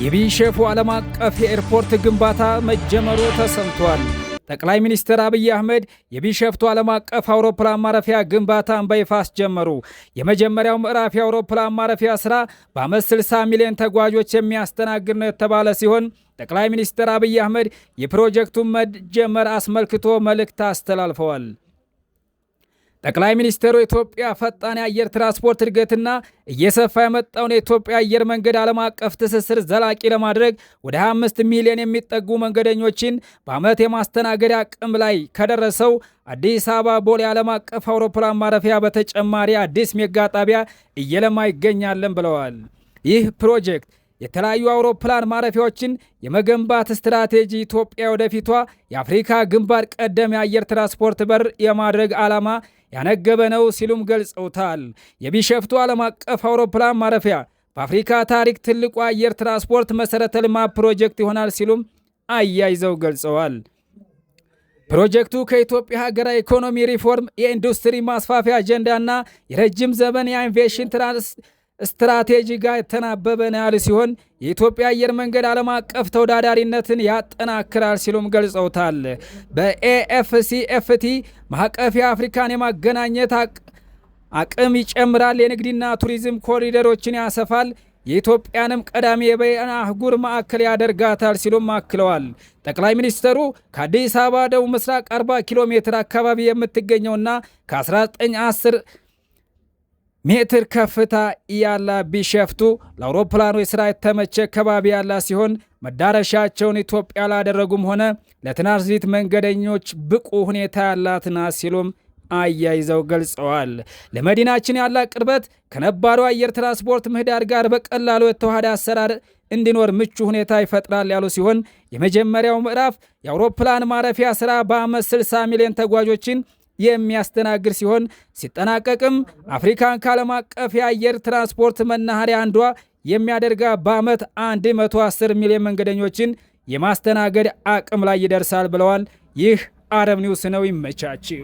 የቢሾፍቱ ዓለም አቀፍ የኤርፖርት ግንባታ መጀመሩ ተሰምቷል። ጠቅላይ ሚኒስትር አብይ አህመድ የቢሾፍቱ ዓለም አቀፍ አውሮፕላን ማረፊያ ግንባታን በይፋ አስጀመሩ። የመጀመሪያው ምዕራፍ የአውሮፕላን ማረፊያ ስራ በዓመት 60 ሚሊዮን ተጓዦች የሚያስተናግድ ነው የተባለ ሲሆን፣ ጠቅላይ ሚኒስትር አብይ አህመድ የፕሮጀክቱን መጀመር አስመልክቶ መልእክት አስተላልፈዋል። ጠቅላይ ሚኒስትሩ የኢትዮጵያ ፈጣን የአየር ትራንስፖርት እድገትና እየሰፋ የመጣውን የኢትዮጵያ አየር መንገድ ዓለም አቀፍ ትስስር ዘላቂ ለማድረግ ወደ 25 ሚሊዮን የሚጠጉ መንገደኞችን በዓመት የማስተናገድ አቅም ላይ ከደረሰው አዲስ አበባ ቦሌ ዓለም አቀፍ አውሮፕላን ማረፊያ በተጨማሪ አዲስ ሜጋ ጣቢያ እየለማ ይገኛለን ብለዋል። ይህ ፕሮጀክት የተለያዩ አውሮፕላን ማረፊያዎችን የመገንባት ስትራቴጂ ኢትዮጵያ ወደፊቷ የአፍሪካ ግንባር ቀደም የአየር ትራንስፖርት በር የማድረግ ዓላማ ያነገበ ነው ሲሉም ገልጸውታል። የቢሾፍቱ ዓለም አቀፍ አውሮፕላን ማረፊያ በአፍሪካ ታሪክ ትልቁ አየር ትራንስፖርት መሠረተ ልማት ፕሮጀክት ይሆናል ሲሉም አያይዘው ገልጸዋል። ፕሮጀክቱ ከኢትዮጵያ ሀገራዊ ኢኮኖሚ ሪፎርም፣ የኢንዱስትሪ ማስፋፊያ አጀንዳና የረጅም ዘመን የአቪዬሽን ስትራቴጂ ጋር የተናበበ ነው ያሉ ሲሆን፣ የኢትዮጵያ አየር መንገድ ዓለም አቀፍ ተወዳዳሪነትን ያጠናክራል ሲሉም ገልጸውታል። በ AfCFTA ማዕቀፍ የአፍሪካን የማገናኘት አቅም ይጨምራል፣ የንግድና ቱሪዝም ኮሪደሮችን ያሰፋል፣ የኢትዮጵያንም ቀዳሚ የበይነ አህጉር ማዕከል ያደርጋታል ሲሉም አክለዋል። ጠቅላይ ሚኒስትሩ ከአዲስ አበባ ደቡብ ምስራቅ 40 ኪሎ ሜትር አካባቢ የምትገኘውና ከ1910 ሜትር ከፍታ ያላት ቢሾፍቱ ለአውሮፕላኖች ስራ የተመቸ ከባቢ ያላት ሲሆን፣ መዳረሻቸውን ኢትዮጵያ ላደረጉም ሆነ ለትራንዚት መንገደኞች ብቁ ሁኔታ ያላት ናት ሲሉም አያይዘው ገልጸዋል። ለመዲናችን ያላት ቅርበት ከነባሩ አየር ትራንስፖርት ምህዳር ጋር በቀላሉ የተዋሃደ አሰራር እንዲኖር ምቹ ሁኔታ ይፈጥራል ያሉ ሲሆን፣ የመጀመሪያው ምዕራፍ የአውሮፕላን ማረፊያ ስራ በዓመት 60 ሚሊዮን ተጓዦችን የሚያስተናግድ ሲሆን፣ ሲጠናቀቅም አፍሪካን ከዓለም አቀፍ የአየር ትራንስፖርት መናኸሪያ አንዷ የሚያደርጋ በዓመት 110 ሚሊዮን መንገደኞችን የማስተናገድ አቅም ላይ ይደርሳል ብለዋል። ይህ አረብ ኒውስ ነው። ይመቻችሁ።